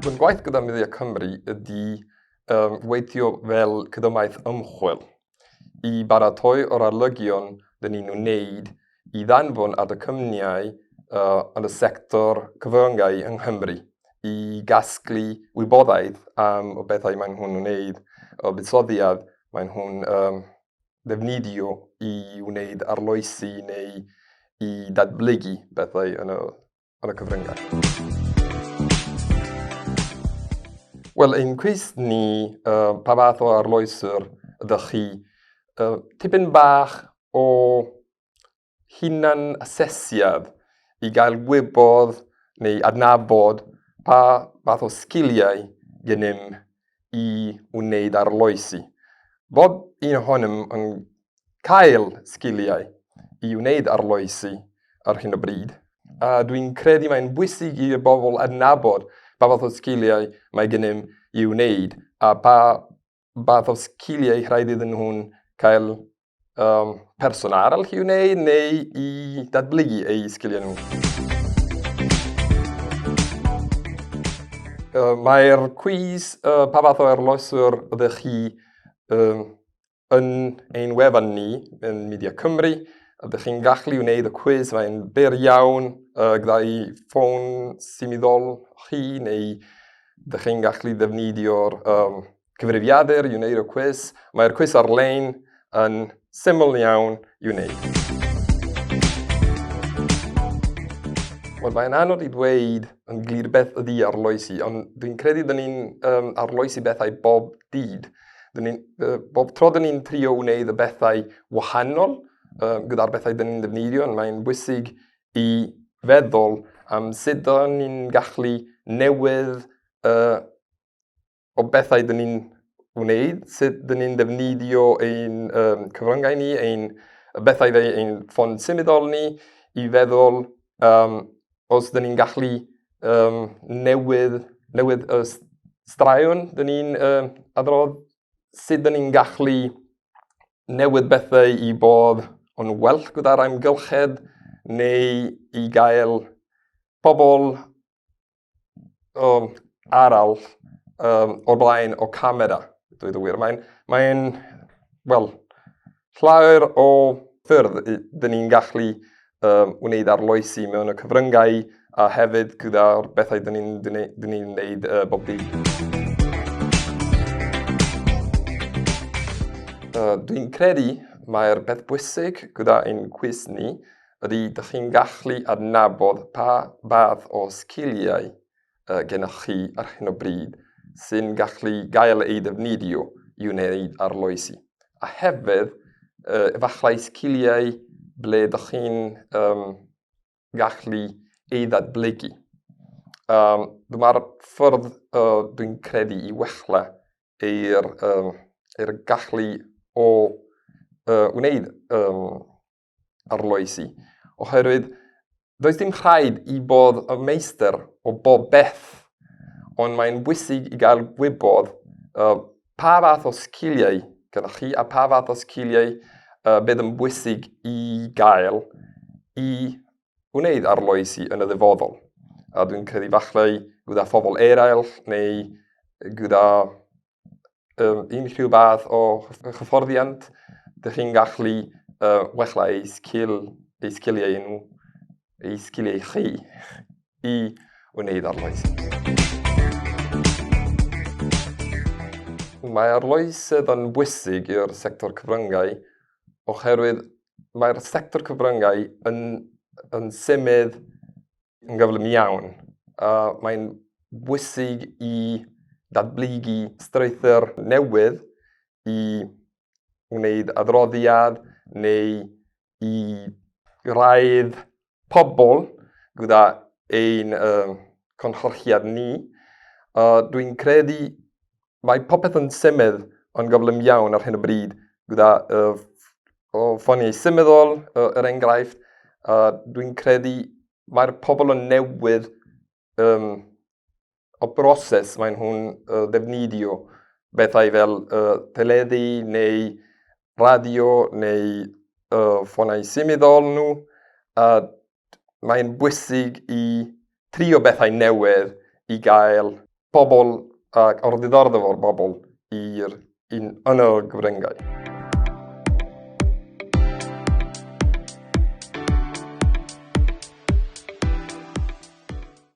Fy gwaith gyda Media Cymru ydy um, weithio fel cydymaith ymchwil i baratoi o'r arlygion dyn ni'n wneud i ddanfon at y cwmnïau uh, yn y sector cyfryngau yng Nghymru i gasglu wybodaeth am y bethau maen nhw'n wneud, y buddsoddiad maen nhw'n um, ddefnyddio i wneud arloesi neu i datblygu bethau yn y, yn y cyfryngau. Wel, ein cwis ni, uh, pa fath o arloeswr ydych chi? Uh, tipyn bach o hunan asesiad i gael gwybod neu adnabod pa fath o sgiliau gennym i wneud arloesi. Bob un ohonom yn cael sgiliau i wneud arloesi ar hyn o bryd, a dwi'n credu mae'n bwysig i'r bobl adnabod pa fath o sgiliau mae gennym i wneud a pa fath o sgiliau rhaid iddyn nhw'n cael um, person arall i wneud neu i datblygu eu sgiliau nhw. Uh, Mae'r cwiz uh, pa fath o arloeswr ydych chi uh, yn ein wefan ni yn Media Cymru. Ydych chi'n gallu wneud y cwiz, mae'n byr iawn uh, gyda'i ffôn symudol chi neu ydych chi'n gallu ddefnyddio'r um, cyfrifiadur i wneud y cwis. Mae'r cwis ar-lein yn syml iawn i wneud. Wel, mae'n anodd i ddweud yn glir beth ydy arloesi, ond dwi'n credu dyn ni'n um, arloesi bethau bob dydd. Dyn ni'n, uh, bob tro dyn ni'n trio wneud y bethau wahanol uh, gyda'r bethau dyn ni'n defnyddio, ond mae'n bwysig i feddwl am sut dyn ni'n gallu newydd uh, o bethau dyn ni'n wneud, sut dyn ni'n defnyddio ein um, cyfryngau ni, ein bethau fel ein ffôn symudol ni, i feddwl um, os dyn ni'n gallu um, newydd, newydd y straeon dyn ni'n um, adrodd, sut dyn ni'n gallu newid bethau i bod yn well gyda'r amgylchedd neu i gael pobl um, arall um, o'r blaen o camera, dweud y wir. Mae'n, mae'n, wel, llawer o ffyrdd dyn ni'n gallu um, wneud arloesi mewn y cyfryngau a hefyd gyda'r bethau dyn ni'n dyn ni, dyn ni wneud uh, bob dydd. Uh, Dwi'n credu mae'r beth bwysig gyda ein cwis ni ydy dych chi'n gallu adnabod pa fath o sgiliau uh, gennych chi ar hyn o bryd sy'n gallu gael ei ddefnyddio i wneud arloesi. A hefyd, uh, efallai sgiliau ble dych chi'n um, gallu ei ddatblygu. Um, dyma'r ffordd uh, dwi'n credu i wella eir, um, eir gallu o uh, wneud um, arloesi, oherwydd does dim rhaid i bod y meistr o bob beth, ond mae'n bwysig i gael gwybod uh, pa fath o sgiliau gyda chi a pa fath o sgiliau uh, bydd yn bwysig i gael i wneud arloesi yn y ddyfodol. A dwi'n credu falle gyda phobl eraill neu gyda um, unrhyw fath o hyfforddiant, dych chi'n gallu uh, wella ei, sgil, ei sgiliau nhw, ei sgiliau chi i wneud arloesi. Mae arloesedd yn bwysig i'r sector cyfryngau oherwydd mae'r sector cyfryngau yn, yn symud yn gyflym iawn. Uh, mae'n bwysig i datblygu strwythur newydd i wneud adroddiad neu i graidd pobl gyda ein uh, cynhyrchiad ni. Uh, Dwi'n credu mae popeth yn symud yn gyflym iawn ar hyn o bryd gyda uh, o ffoniau symudol, uh, er enghraifft. Uh, Dwi'n credu mae'r pobl yn newydd um, o broses maen nhw'n uh, ddefnyddio bethau fel uh, teledu neu radio neu uh, ffonau symudol nhw. A mae'n bwysig i trio bethau newydd i gael pobl ac o'r ddiddordeb o'r bobl i'r un yn y gyfryngau.